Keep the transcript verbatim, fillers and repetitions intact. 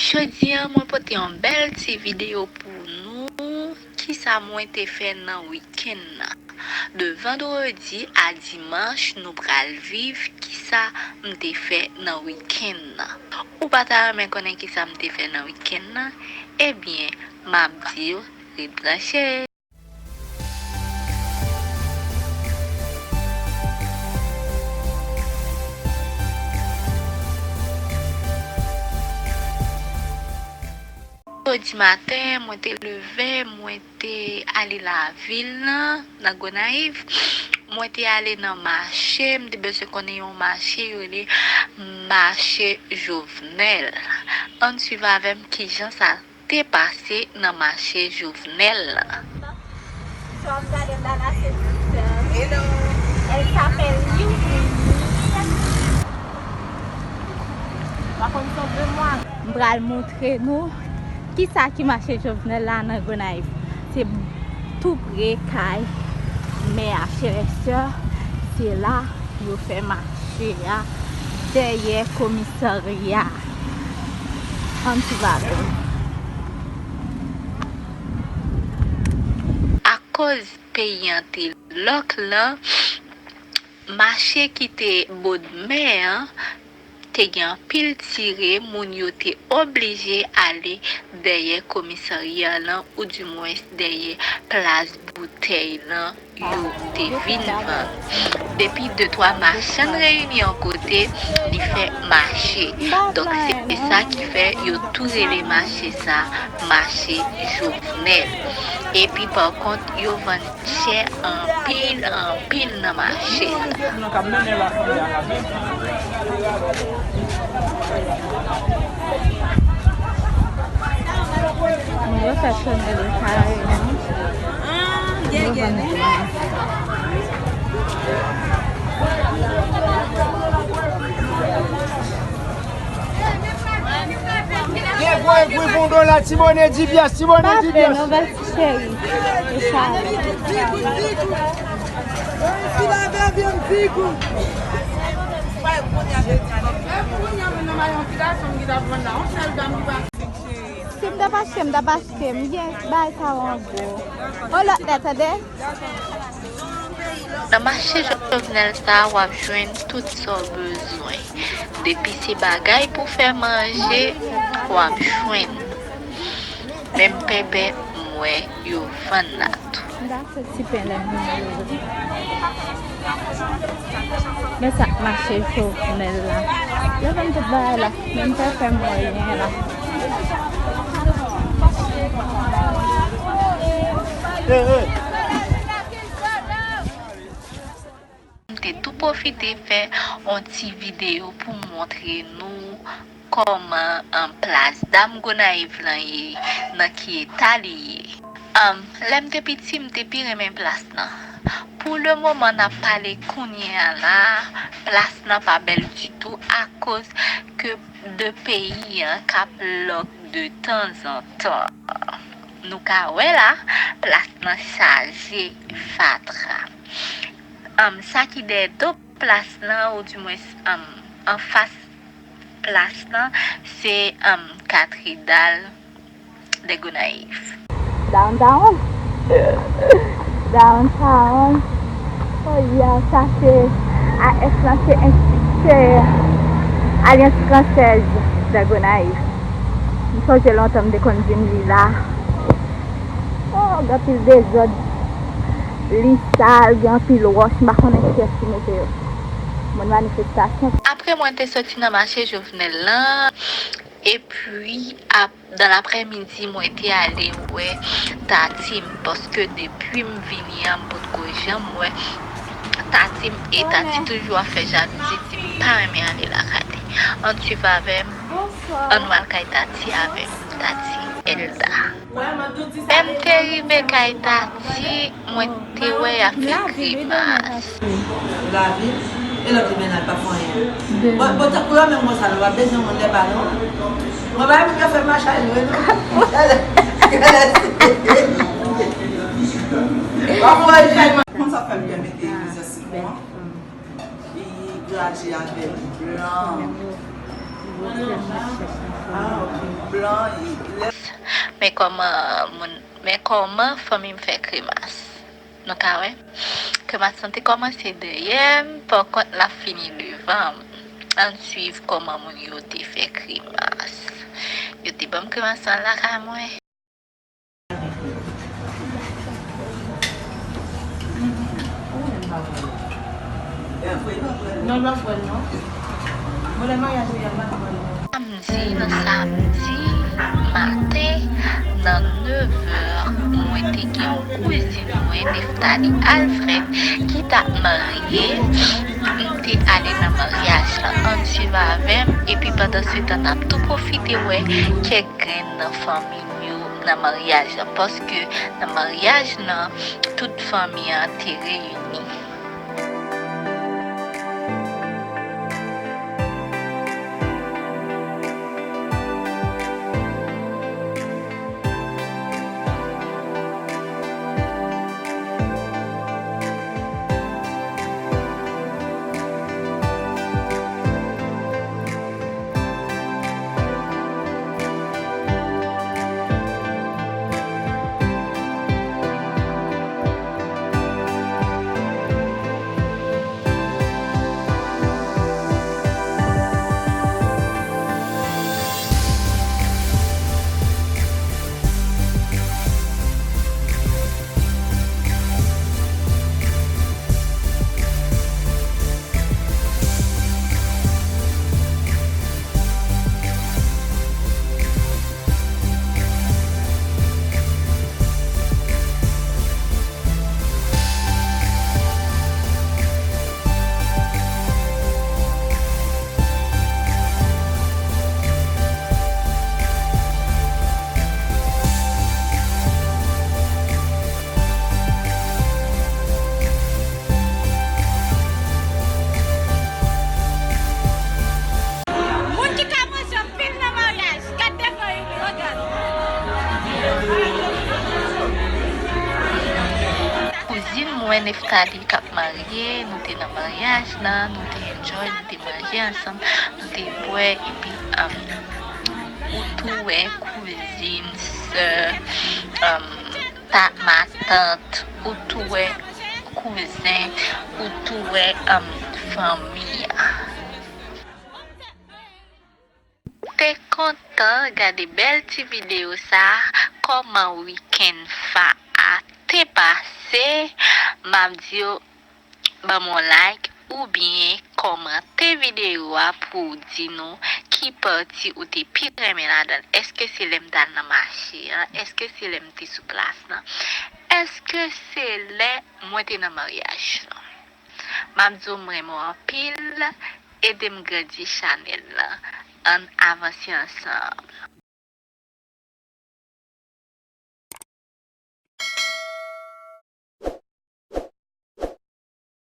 Jodi a, mwen pote yon bèl ti videyo pou nou. Kisa mwen te fè nan wikenn nan? De vandredi a dimanch, nou pral viv kisa m te fè nan wikenn nan. Ou pa ta renmen konnen kisa m te fè nan wikenn nan? Ebyen, m ap di w, ret branche. Jodi maten, mwen te leve, mwen te ale lavil nan, nan Gonayiv. Mwen te ale nan mache, m te bezwen konnen yon mache yo rele Mache Jovenel. Ann swiv avè m kijan sa te pase nan mache Jovenel la. Hello. Elle s'appelle Yumi. M pral montre nou kisa ki mache Jovenel la nan Gonayiv. Se tou pre kay mè a, frè e sè. Se la yo fè mache a, dèyè komisarya. Ann swiv avè m. Akoz peyi an te lòk lan, mache ki te bòdmè an te gen anpil tire, moun yo te oblije ale dèyè komisarya lan, oudimwens dèyè plas boutèy lan yo te vin vann. Depi de twa machann reyini yon kote, li fè mache. Donk, se sa ki fè yo tou rele mache sa mache Jovenel. Epi, pa kont, yo vann chè anpil, anpil nan mache sa. Mwen fè chonè de kare, non? Ah, gen, gen, gen. Gen gwo egri pou dola, ti bone di pyès, ti bone di pyès. Cheri, e sa. Si m t ap achte, m t ap achte, m gen bay sa yo an gwo. On lòt lè, tande? Nan mache Jovenel sa a, w ap jwenn tout sa w bezwen. Depi se bagay pou fè manje, w ap jwenn. Menm pèpè, m wè yo vann la tou. M ta achte ti pen lè m vini. Men sa k mache Jovenel la. Yo vann tout bagay la. Menm pèpè, m wè l gen la. Hey, hey. M te tou pwofite fè yon ti videyo pou m montre nou kòman, um, plas Dam Gonayiv lan ye, nan ki eta li ye. Um, lè m te piti, m te pi renmen plas lan. Pou le moman n ap pale kounye a la, plas lan pa bèl ditou akoz ke de peyi an k ap lòk de tanzantan. Nou ka wè la, plas lan chaje fatra. Anm, sa ki dèyè do plas lan, oudimwens, anm, anfas plas lan, se, anm, Katredal de Gonayiv. Downtown? Downtown. Oh yeah, sa se, A F lan se enstiktè Alyans Fransèz de Gonayiv. M sonje lontan m te konn vin li la. Oh, gen anpil dezòd. Li sal, gen anpil wòch, m pa konnen kiyès ki mete yo. Moun manifestasyon. Apre mwen te soti nan mache Jovenel lan, epi ap, dan laprèmidi, mwen te ale wè tati m, paske depi m vini an, m potko janm wè tati m, e tati toujou ap fè jalouzi, di m pa renmen ale lakay li. Ann swiv avè m, ann al kay tati avè m, tati Elda. Lè m te rive kay tati, mwen te wè y ap fè grimas. Lavi, e lòt limè nan pa fè anyen. Bon, bon, tankou yo menm konsa, nou pa bezwen moun lè ba nou. Mwen pa menm yo fè machay vre, non. Konn sa fè m byen mete egzèsis pou mwen. Li gradye avèk blan. Ah, ok. Men kòman moun, men kòman fanmi m fè kremas. Nou ka wè. Kremas lan te kòmanse dèyè m, pa kont l ap fini devan m. Ann swiv kòman moun yo te fè kremas. Yo te ban m kremas lan lakay mwen. Non, l ap pran l non. Bon, lè maryaj li a, l ap pran l non. Samdi, nan samdi maten, nan nevè, mwen te gen yon kouzin mwen, Neftali Alfred, ki t ap marye. M te ale nan maryaj lan, ann swiv avè m, epi pandansetan, n ap tou pwofite wè kèk grenn nan fanmi m yo nan maryaj lan, paske nan maryaj lan, tout fanmi an te reyini. Moun ki ka manje anpil nan maryaj, gad devan Ini, oh gad. Kouzin mwen Neftali k ap marye, nou te nan maryaj la, nou te enjoy, nou te manje ansanm, nou te bwè, epi, um, ou tou wè kouzin, sè, um, ta, matant, ou tou wè kouzen, ou tou wè, um, fanmi a. Te kontan gade bèl ti videyo sa, kòman wikenn fa a te pase, m ap di yo, ban m yon like oubyen kòmante videyo a pou w di nou ki pati ou te pi renmen ladan l. Èske se lè m t al nan mache an? Èske se lè m te sou plas lan? Èske se lè mwen te nan maryaj lan? M ap di w m renmen w anpil. Ede m grandi chanèl lan. Ann avanse ansanm.